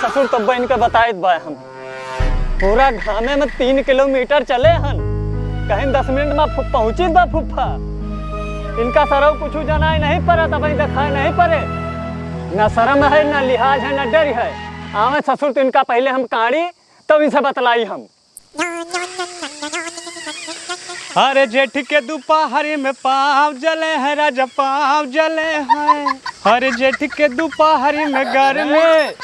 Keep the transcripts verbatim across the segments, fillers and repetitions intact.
ससुर, तब इनका बताइत बा हम। पूरा घामे में तीन किलोमीटर चले हन, कहीं दस मिनट में फु-, पहुँचित बा फुफ्फा। इनका सरऊ कुछ जनाए नहीं पड़त, अब देखाए नहीं पड़े। न शर्म है, न लिहाज है, न डर है। आवे ससुर तो इनका पहले हम काढ़ी, तब इनसे बतलाई हम। हर जेठ के दुपहरी में पाँव जले हैं राजा, पाँव जले हैं। हर जेठ के दुपहरी में गर्मी। अरे,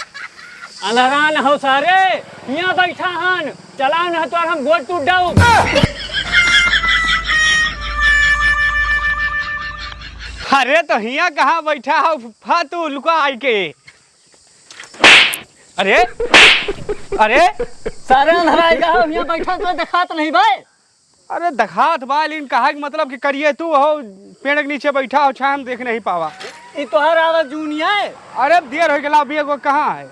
अलहरान हो सारे, हियाँ बैठा हन, चलाओ ना तो हम गोड़ टूट जाऊ। अरे तो हियाँ कहाँ बैठा हो फा तू लुका आई के? अरे, अरे, सारे अंधराई का हो, हियाँ बैठा तो देखात नहीं भाई। अरे देखात बा, लेकिन कहा के मतलब कि करिए तू हो, पेड़ के नीचे बैठा हो, छाया में देख नहीं पावा। ई तोहर आवाज जूनिया है। अरे देर हो गया, अभी एगो कहाँ है?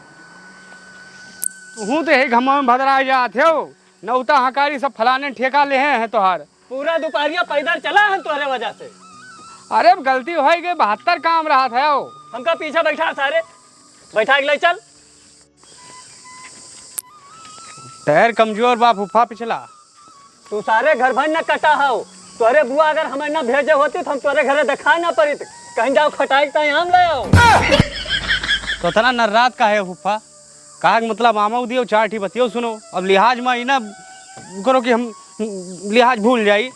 तू तो यही घमा में भदरा जात हो, नौता हकारी सब फलाने ठेका ले हैं तोहार। पूरा दोपहरिया पैदल चला है तोहरे वजह से। अरे गलती हो गई, बहत्तर काम रहा था। हमका पीछे बैठा सारे, बैठा के ले चल। टायर कमजोर बा फूफा पिछला। तू सारे घर भर न कटा हो। तोरे बुआ अगर हमें न भेजे होती तो हम तोरे घरे देखा न पड़ित। कहीं जाओ खटाई के ताई आम ले आओ। तो इतना नर्रात का है फूफा? कहा के मतलब आमा दियो चार ठी बतियो सुनो। अब लिहाज में ही ना करो कि हम लिहाज भूल जाई।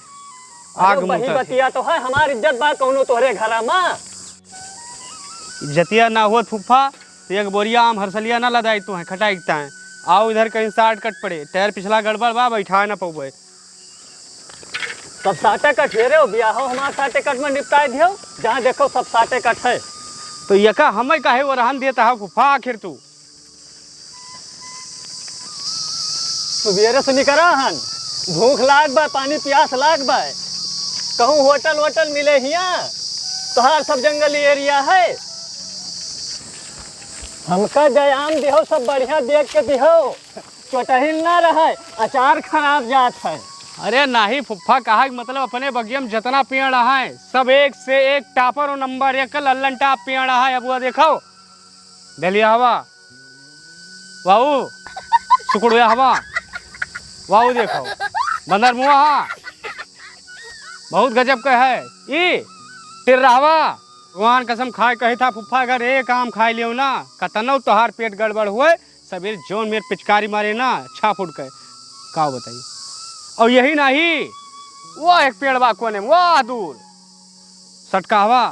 आग अरे वही मुंह तक। बतिया तो है, हमार इज्जत बा कौनो तोरे घरा में। इज्जतिया ना होत फूफा, तो एक बोरिया आम हरसलिया ना लदाई तू है, खटाई के ताई। आओ इधर कहीं साट कट पड़े, टायर पिछला गड़बड़ बा, बैठा ना पउबे। सब साटे कट है रे, बियाहो हमार साटे कट में निपटाए दियो, जहाँ देखो सब साटे कट है। तो यका हमें काहे वो रहन देता है फूफा आखिर तू? सुबेरे से निकरा हन, भूख लाग बा, पानी प्यास लाग बा, कहूँ होटल वोटल मिले हिया? तोहार सब जंगली एरिया है। हमका जयाम दिहो, सब बढ़िया देख के दिहो, चोटहिल ना रहे, अचार खराब जात है। अरे नाही फुफ्फा, कहा के मतलब अपने बगिया में जितना पेड़ है सब एक से एक टॉपर और नंबर एक लल्लन टॉप पेड़ है। अब वो देखो डलिया हवा, वाऊ, सुकुड़ुया हवा, वाऊ देखो, बंदर मुआ हा, बहुत गजब का है। ई टिर्राहवा, भगवान कसम खाए कहे था फुफ्फा, अगर एक आम खाए लियो ना, कतनो तोहार पेट गड़बड़ हुए, सबेरे जौन मेर पिचकारी मारे ना, छा फुट के, का बताई। और यही नाही, वो एक पेड़ बा कोने में, वाह दूर, सटकाहवा।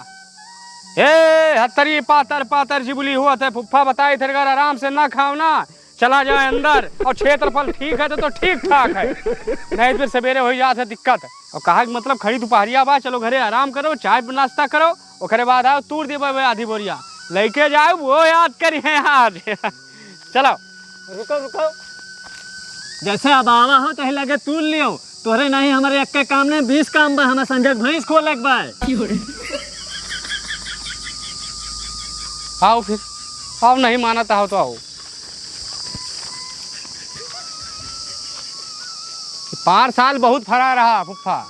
ए, हतरी पातर पातर जिबुली हुआ थे, फुफ्फा बताई थे, अगर आराम से ना खाओ ना, चला जाए अंदर, और क्षेत्रफल ठीक है तो, तो ठीक ठाक है, नहीं तो फिर सबेरे हो जात है दिक्कत। और कहा कि मतलब खड़ी दोपहरिया बा, चलो घरे आराम करो, चाय नाश्ता करो, ओकरे बाद आओ तूर देबे आधी बोरिया, लेके जाओ वो याद करी है आज। चलो। रुको, रुको। जैसे अब आवा हो, तही लगे तूल लियो। तोहरे नाही हमरे एक के काम नहीं, बीस काम बा, हमें संजय भैंस खोले के बा। आओ फिर, आओ, नहीं मानता हो तो आओ। पाँच साल बहुत फरा रहा फुफ्फा,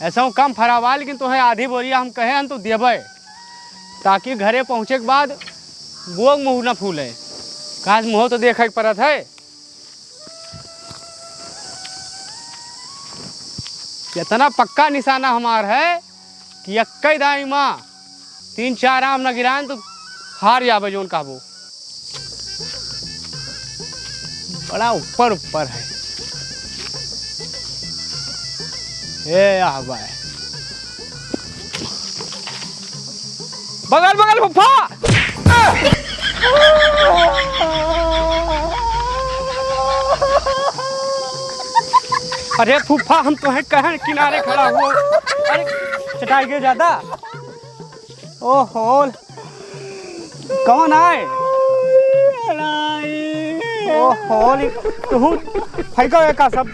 ऐसा कम फरा बा, लेकिन तोहे आधी बोरिया हम कहे हन तो देबे। ताकि घरे पहुँचे के बाद बोग मुँह न फूले। काश मुँह तो देखे के पड़त है। इतना पक्का निशाना हमार है कि एक्के दाई माँ तीन चार आम न गिराएं तो हार जाबे जोन कहबो। बड़ा ऊपर ऊपर है। ए आह बाय। बगल बगल फुफ्फा। अरे फुफ्फा, हम तोहे कहन किनारे खड़ा हुआ। अरे चटाई गए ज्यादा। ओहो, कौन आए? ओहो, तू फेंको एका सब।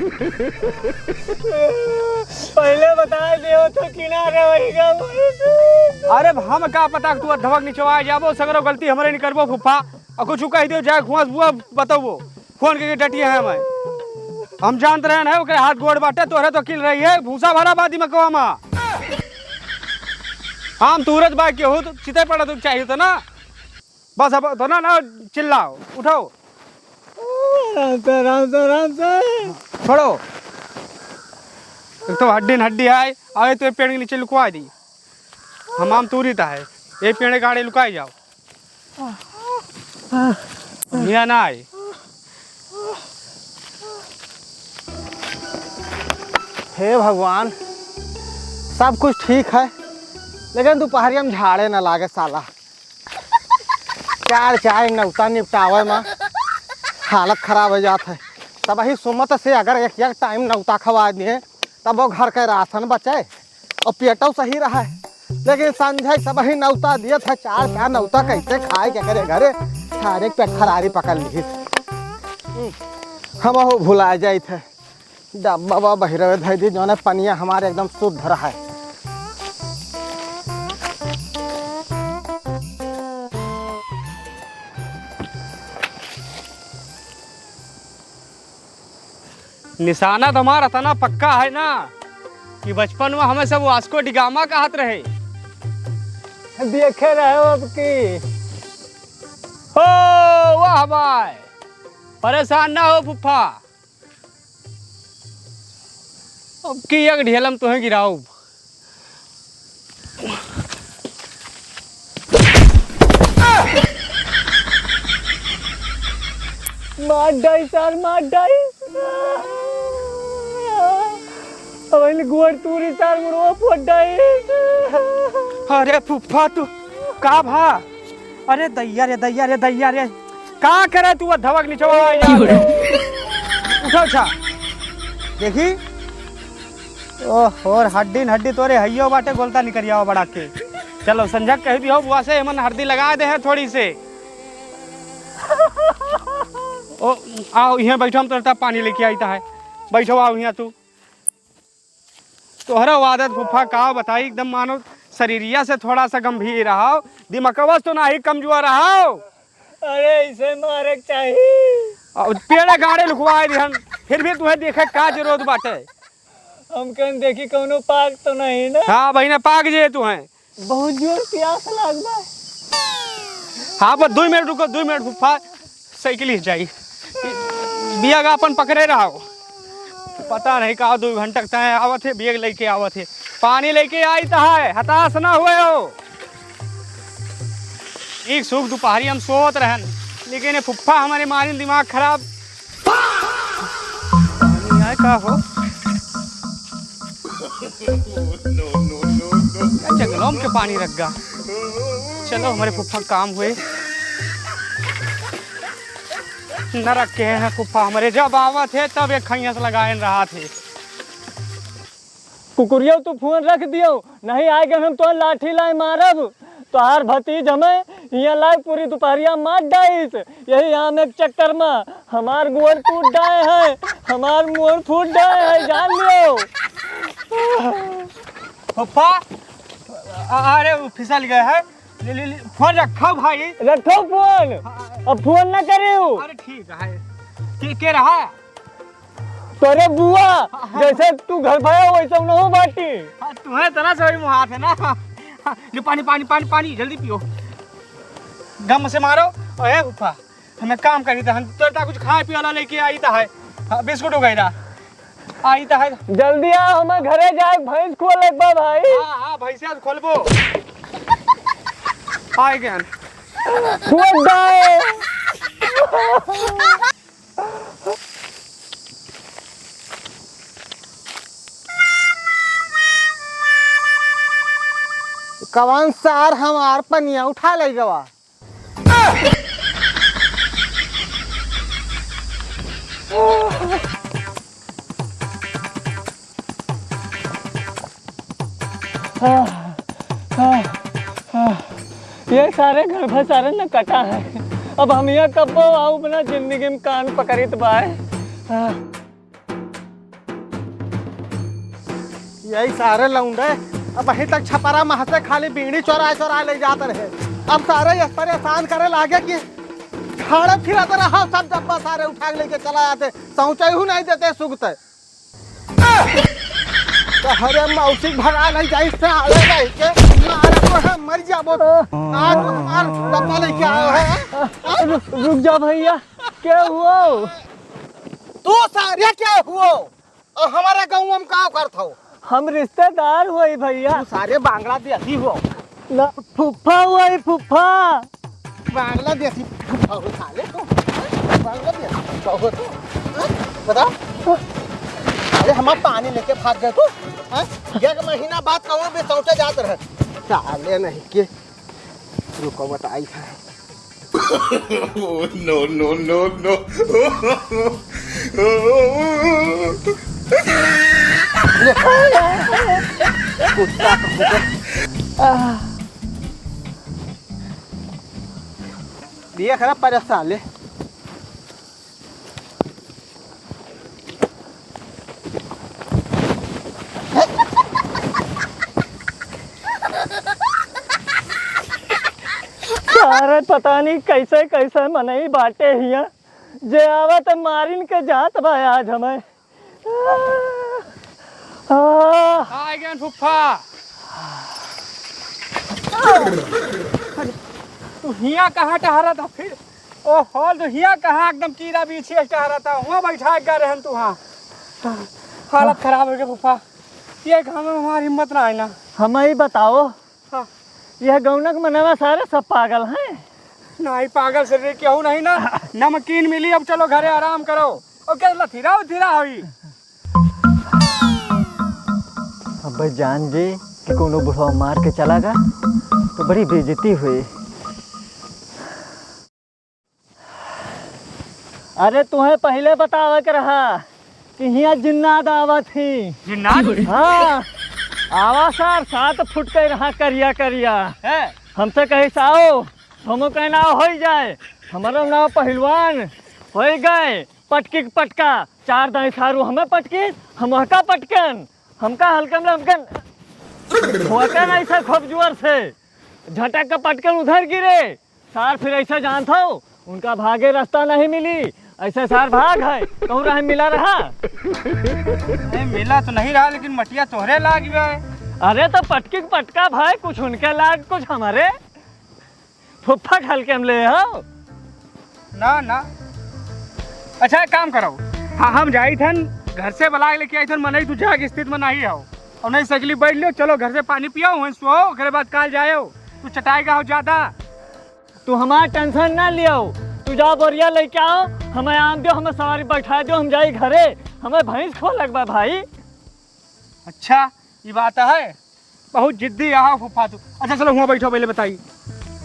पहले बता दे हो तो किनारे वही का। अरे हम का पता तू अधवक निचवा जाबो, सगरो गलती हमरे नहीं करबो फुफ्फा। और कुछ कह दियो जाए खुआस बुआ बताओ, फोन करके डटी है हमें। हम जानत रहन है ओकरे हाथ गोड़ बाटे, तोहरे तो किल रही है, भूसा भरा बादी में कवा मा। हम तूरत बा केहू तो चिते पड़ा तो चाहिए तो ना। बस अब तो ना, ना चिल्लाओ, उठाओ। राम से, राम से, राम से। छोड़ो। एक तो हड्डी न हड्डी है, आवे तो ये पेड़ के नीचे लुकवा दी। हमाम तूरी ता है, ये पेड़ के आड़े लुकाई जाओ। यहाँ ना आए। हे भगवान, सब कुछ ठीक है, लेकिन दुपहरिया में झाड़े न लागे साला। चार चार नौता निपटावे में हालत खराब हो जात है। तबही सुमत से अगर एक एक टाइम नौता खवा दिए, तब वो घर के राशन बचे और पेटो सही रहे। लेकिन संझा सबही नौता दिए थे, चार चार नौता कैसे खाए के करे घरे, सारे पेट खरारी पकड़ ली। हम हो भुला जाइत है। डब्बा बा बहिरवे धइ दी, जौने पनिया हमारे एकदम शुद्ध रहे। निशाना तो हमारा इतना पक्का है ना कि बचपन में हमें सब वास्को डिगामा कहत रहे। देखे रहे हो अब की। हो, वाह भाई, परेशान ना हो फुफ्फा। अब की एक ढेलम तोहे गिराउब। मार डाई सार, मार डाई। अब इन्हें गोड़ तूरी सार, मुड़वा फोड़ डाई। अरे फुफ्फा, तू का भा? अरे दैया रे, दैया रे, दैया रे, का करे तू अधवक निचवा? उठो छा, देखी। ओहो, हड्डी न हड्डी तोरे हइयो बाटे, गोलता निकरियावा बड़ा के। चलो, संझा कह दियो बुआ से, एमन हरदी लगा दे है थोड़ी से। ओ, आओ, यहाँ बैठो, हम तोरे पानी लेके आइत है। बैठो, आओ यहाँ तू। तोहरा आदत फुफ्फा का बताई, एकदम मानो शरीरिया से थोड़ा सा गंभीर रहो, दिमकवा से तो नाही कमजोर रहो। अरे, इसे मारे के चाही। और पेड़े गाड़े लुकवाए दिहन, फिर भी तुहे देखे का जरूरत बाटे? हम कहन देखी कौनो पाक तो नहीं ना? हाँ बहिना, पाक जे तुहे। बहुत जोर प्यास लाग बा। हाँ, बस दो मिनट रुको, दो मिनट फुफ्फा, साइकिल ही जाई। बियग आपन पकड़े रहो। पता नहीं का दो घंटा तक आवत है, बियग लेके आवत है, पानी लेके आइत है, हताश ना हुए हो। एक सुख दुपहरी हम सोत रहन, लेकिन ये फुफ्फा हमारे मारिन दिमाग खराब। पानी आए का हो? जंगलों के पानी रख गा। चलो, हमारे फुफ्फा काम हुए। न रखे हैं फुफ्फा हमारे, जब आवत है तब एक खैया से लगाए रहा थे। कुकुरिया, तू फोन रख दियो, नहीं आए के हम तो लाठी लाए मारब। तोहार भतीज हमें यहाँ लाए पूरी दुपहरिया मार डाइस। यही आम एक चक्कर में हमार गोड़ टूट डाए है, हमार मोड़ फूट डाए है, जान लियो। पप्पा, अ-, अरे वो फिसल गए है। ले, ले, ले, फोन रखो भाई। रखो फोन। हाँ। अब फोन ना करियो। अरे ठीक है। के, के रहा? तोरे बुआ, हाँ, हाँ। जैसे तू घर भया वैसे उनहु बाटी। हाँ, तुम्हें इतना सही मुहात है ना। हाँ, ले पानी, पानी, पानी, पानी, जल्दी पियो। गम से मारो। ओए फूफा, हमें काम करी था, हम तोरे ता कुछ खाए पिए वाला लेके आइत है। हाँ, बिस्कुट वगैरह आइत है। जल्दी आ, हमें घरे जाए, भैंस खोले बा भाई। हाँ, हाँ, भैंसिया खोलबो। आए गए। फूट जाए। कवन सार हमार पनिया उठा ले गवा? आह, आह, आह। ये सारे घर भर सारे न कटा है। अब हम यहाँ कब्बो आऊ बिना जिंदगी में कान पकड़ित बाय। आह। यही सारे लौंडे अब अभी तक छपरा महसे खाली बीड़ी चोरा चोरा ले जात रहे। अब सारे इस परेशान करे लागे कि खाड़े फिरत रहा, सब डब्बा सारे उठा के लेके चला जाते, शौचालय नहीं देते सुगते। तो हरे मौसी भगा नहीं जाई से आवे नहीं के। मारा तो है, मर जाबो। आज हमार डब्बा लेके आयो है। रु-, रुक जा भैया, क्या हुआ? तू सारे क्या हुआ? और हमारे गाँव में का करत हो? हम रिश्तेदार हुई भैया। तू सारे बांग्लादेशी हो। ना, फुफ्फा हुई, फुफ्फा। बांग्लादेशी फुफ्फा हो साले तू। बांग्लादेशी फुफ्फा हो तू। हाँ? बताओ। अरे हमार पानी लेके भाग गए तू। हाँ? एक महीना बाद कहूँ भी सोचे जात रहे। साले नहीं के। रुको बताई था। Oh, no, no, no, no। कुत्ता तो कुत्ता। आह। दिया खराब परेशान ले। अरे पता नहीं कैसे कैसे मनई बाटे हिया, जे आवे त मारिन के जात बा आज हमें। आ, आ। आ गए फुफ्फा। तू हिया कहाँ टहरा था फिर? ओहो, तो हिया कहाँ एकदम कीड़ा बीछी अस टहरा था, हुआँ बैठा के गए रहन तू हाँ। हालत खराब हो गया फुफ्फा, ये काम में हमारी हिम्मत ना है ना। हमें ही बताओ, हाँ। यह गौनक मनवा सारे सब पागल हैं। नहीं, पागल से रे केहू नहीं ना। नमकीन मिली, अब चलो घरे आराम करो। और क्या लथिरा उथिरा होई? अबे जान जे कि कोनो बुढ़वा मार के चला गा, तो बड़ी बेइज्जती हुई। अरे, तुहें पहिले बतावे के रहा कि हियाँ जिन्नात आवत ही। जिन्नात? हाँ, आवा सार, सात फुट के रहा, करिया करिया। हैं? हमसे कहे साओ, हमो का नाव होई जाए, हमारो नाव पहलवान होई गए, पटकी के पटका, चार दाई सारू हमें पटकी, हम वहका पटकन, हमका हल्का में हमकन, वहकन ऐसा खूब जोर से झटक के पटकन उधर गिरे। सार फिर ऐसा जानत हो, उनका भागे रास्ता नहीं मिली, ऐसे सार भाग है, कहूँ रहे मिला रहा? नहीं, मिला तो नहीं रहा, लेकिन मटिया तोहरे लाग गया है। अरे तो पटकी के पटका भाई, कुछ उनके लाग, कुछ हमारे। फुफ्फा के हल्के में ले हो। ना, ना। अच्छा, एक काम करो, हाँ, हम जाई थन, घर से बुला के लेके आई थन, मनई तू जाग स्थित में नहीं हो। और नहीं सगली बैठ लियो, चलो घर से पानी पियो, वहीं सो, ओकरे बाद काल जायो। तू चटाई का हो ज्यादा। तू हमार tension ना लियो, तू जाओ बोरिया लेके आओ, हमें आन दियो, हमें सवारी बैठा दियो, हम जाई घरे, हमें भैंस खोलक बा भाई। अच्छा, ये बात है, बहुत जिद्दी आहा फूफा तू। अच्छा चलो, हुआँ बैठो, पहले बताई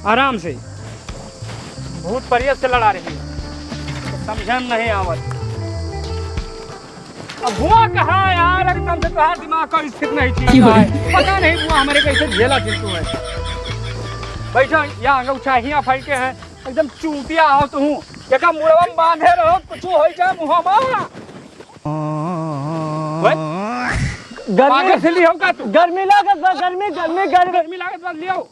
आराम से। भूत परियत से लड़ा रही है, समझन नहीं आवत। अब हुआ कहाँ यार, एकदम से तोहार दिमाग का स्थित नहीं ठीक है। पता नहीं हुआ हमारे कैसे झेला चिंटू है। बैठो, यहाँ अंगूठा हियाँ फैल के है, एकदम चूतिया हो तू। एका मुड़वा में बांधे रहो, कुछ हो जाए मुँह में। ओए, गर्मी पागल से लियो का तू? गर्मी लागत बा, गर्मी, गर्मी, गर्मी। गर्मी लागत बा, लियो।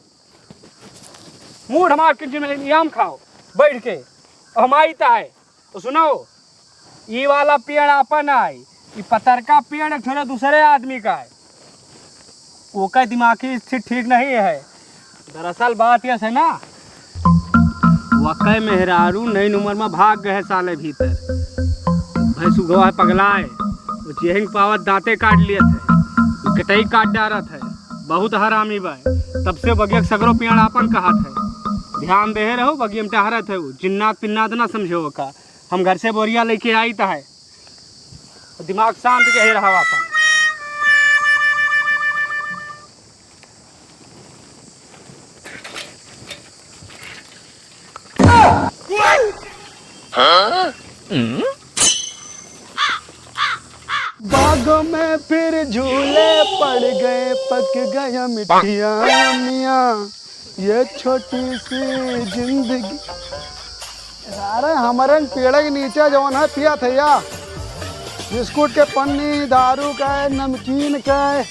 मूड हमार किंचन में आम खाओ, बैठ के। हम आई ता है। तो सुनो, ई वाला पेड़ आपन आए, ई पतरका पेड़ एक ठो दूसरे आदमी का है। ओकर दिमागी स्थिति ठीक नहीं है। दरअसल बात यह है ना, वकै मेहरारू नई उम्र में भाग गए साले भीतर। भैंसुगवा है पगलाए, वो जेहिंग पावत दांते काट लेत है, वो गटई काट डारत है, बहुत हरामी बा। तब से बगिया के सगरो पेड़ आपन कहत है। ध्यान देहे रहो, बगिया में टहरत है वो, जिन्नात पिन्नात ना समझो का। हम घर से बोरिया लेके आई त है, दिमाग शांत के रहा आपन। बागों में फिर झूले पड़ गए, पक गया मिठिया मिया, ये छोटी सी जिंदगी। अरे हमरे पेड़ के नीचे जौन है पिया थैया, बिस्कुट के पन्नी, दारू का, नमकीन का,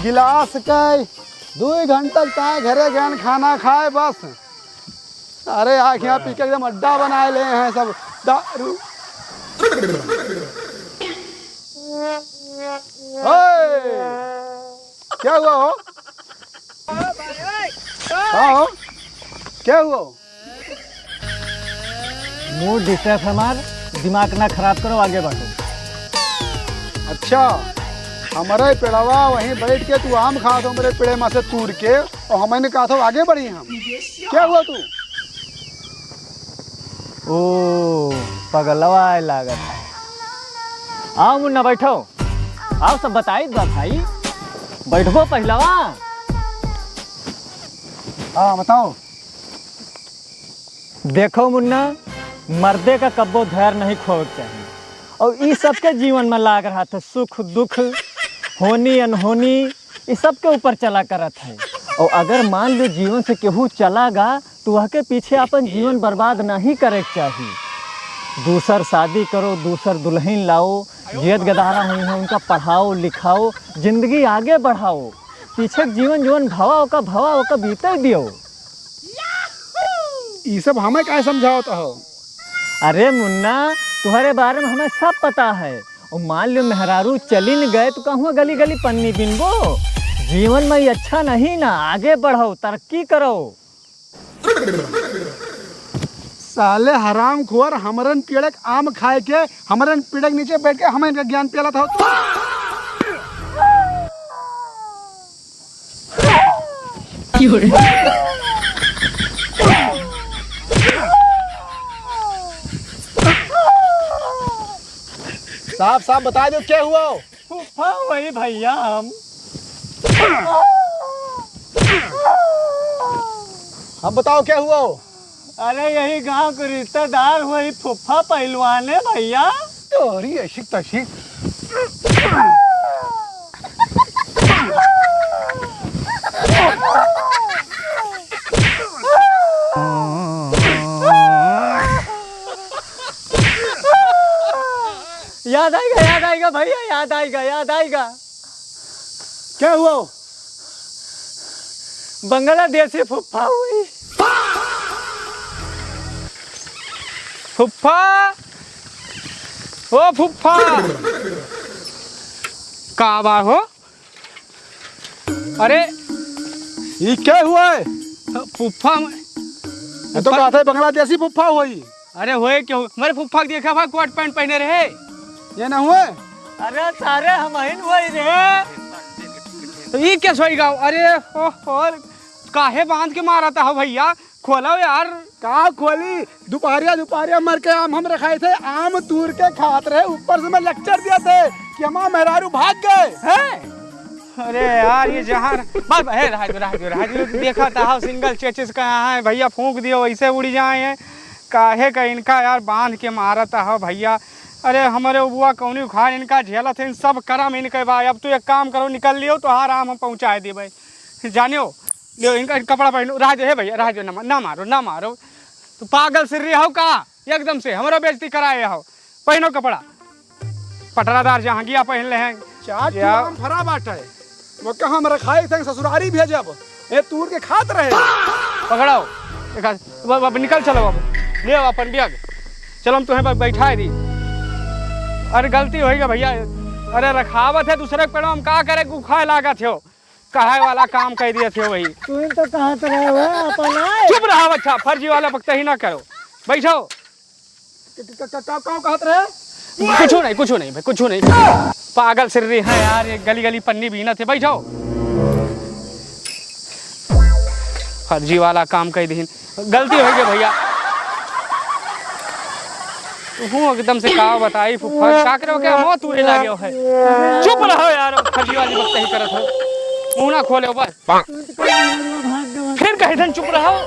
गिलास का, दुई घंटा तक ताए घरे गए खाना खाए बस। अरे आँख यहाँ पी के एकदम अड्डा बनाए ले हैं सब दारू। ओए, क्या हुआ हो? क्या हुआ? Mood disturb है हमार, दिमाग ना खराब करो, आगे बढ़ो। अच्छा, हमरे पेड़वा वहीं बैठ के तू आम खात हो, हमरे पेड़े मा से तूर के, और हमने कहा था आगे बढ़ी हम। क्या हुआ तू? ओ, पगलवा आए लागत है। आओ मुन्ना, बैठो। आओ, सब बताई बा भाई। बैठबो पहिलवा। हाँ, बताओ। देखो मुन्ना, मर्दे का कब्बो धैर्य नहीं खोवे के चाही। और ई सबके जीवन में लाग रहत है, सुख दुख, होनी अनहोनी, ई सबके ऊपर चला करत है। और अगर मान लो जीवन से केहू चला गा, तो वह के पीछे अपन जीवन बर्बाद नहीं करे के चाही। दूसर शादी करो, दूसर दुल्हन लाओ, जियत गदारा हुई है, उनका पढ़ाओ लिखाओ, जिंदगी आगे बढ़ाओ। पीछे के जीवन जवन भवा ओका, भवा ओका बीते दियो। ई सब हमें काहे समझावत हो? अरे मुन्ना, तुहरे बारे में हमें सब पता है। और मान लो मेहरारू चलिन गए तो कहूँ गली गली पन्नी बिनबो? जीवन में ये अच्छा नहीं ना, आगे बढ़ो, तरक्की करो। साले हरामखोर, हमरन पेड़क आम खाए के, हमरन पेड़क नीचे बैठ के हमन का ज्ञान पियालत हो। साफ साफ बताइ दो, क्या हुआ? फूफा वही भैया हम। अब बताओ क्या हुआ? अरे यही गांव के रिश्तेदार वही फूफा पहलवाने भैया। तोरी ऐसी तैसी। याद आइगा, याद आइगा भैया, याद आइगा, याद आइगा। क्या हुआ? बांग्लादेशी फुफ्फा हुई। फुफ्फा, ओ फुफ्फा, का बा हो? अरे, ई के हुआ है? फुफ्फा, ये तो फुफ्फा। कहते हैं बांग्लादेशी फुफ्फा हुई। अरे होए क्यों? मेरे फुफ्फा के देखा भाई, कोट पैंट पहने रहे। ये ना हुए? अरे सारे हम ही हुए रे। तो ई क्या सोई गाओ? अरे ओ, ओ, काहे बांध के मारत हो भैया? खोलो यार। का खोली? दुपहरिया, दुपहरिया मर के आम हम रखाए थे, आम तूर के खात रहे, ऊपर से मैं lecture दिया थे कि हमारा मेहरारू भाग गए। हैं? अरे यार, ये जहाँ, बस, हे, रहा जो, रहा जो, रहा जो, देखा था, हाँ, single chassis का यहाँ है, भैया फूंक दियो, वैसे उड़ी जाए हैं। काहे का इनका यार बांध के मारत हो भैया। अरे हमरे बुआ कौनी उखाड़ इनका झेलत है, इन सब करम इनके बा। अब तू एक काम करो, निकल लियो, तोहार आम हम पहुँचाए देबे। जानियो, लियो इनका कपड़ा पहनो, रहा जो, हे भैया, रहा जो, ना मा-, ना मारो, ना मारो। तू पागल सिर्री हो का? एकदम से हमरो बेइज्जती कराए हो। पहनो कपड़ा। पटरादार जहांगिया पहन ले हैं। चार या- चूड़ा में फरा बाटे। वो कहा हम रखाई थे ससुरारी भेजब। ए तूर के खात रहे। पकड़ो। एक हाथ, अब, अब निकल चलो अब। ले आओ अपन bag। चलो हम तुम्हें ब-, बैठाए दी। अरे गलती होई गा भैया। अरे रखावत है दूसरे के पेड़वा, हम का करे, गुखाए लागत हो। कहाए वाला काम कह दिए थे वही। तू ही तो कहत रहे हो, अपन आए। चुप रहो, अच्छा, फर्जी वाला बकता ही ना करो। बैठो। क-, क-, क-, का, का कहत रहे? कुछ नहीं, कुछ नहीं भाई, कुछ नहीं। पागल सिर्री है यार, ये गली गली पन्नी बीनत है। बैठो। फर्जी वाला काम कह दीन। गलती हो गई भैया। तू एकदम से का बताई फुफ्फा, का करे, ओके मौत उड़े लागे है। चुप रहो यार, फर्जी वाली बकता ही करत हो। मुंह ना खोले बस। फिर कहे थन चुप रहो।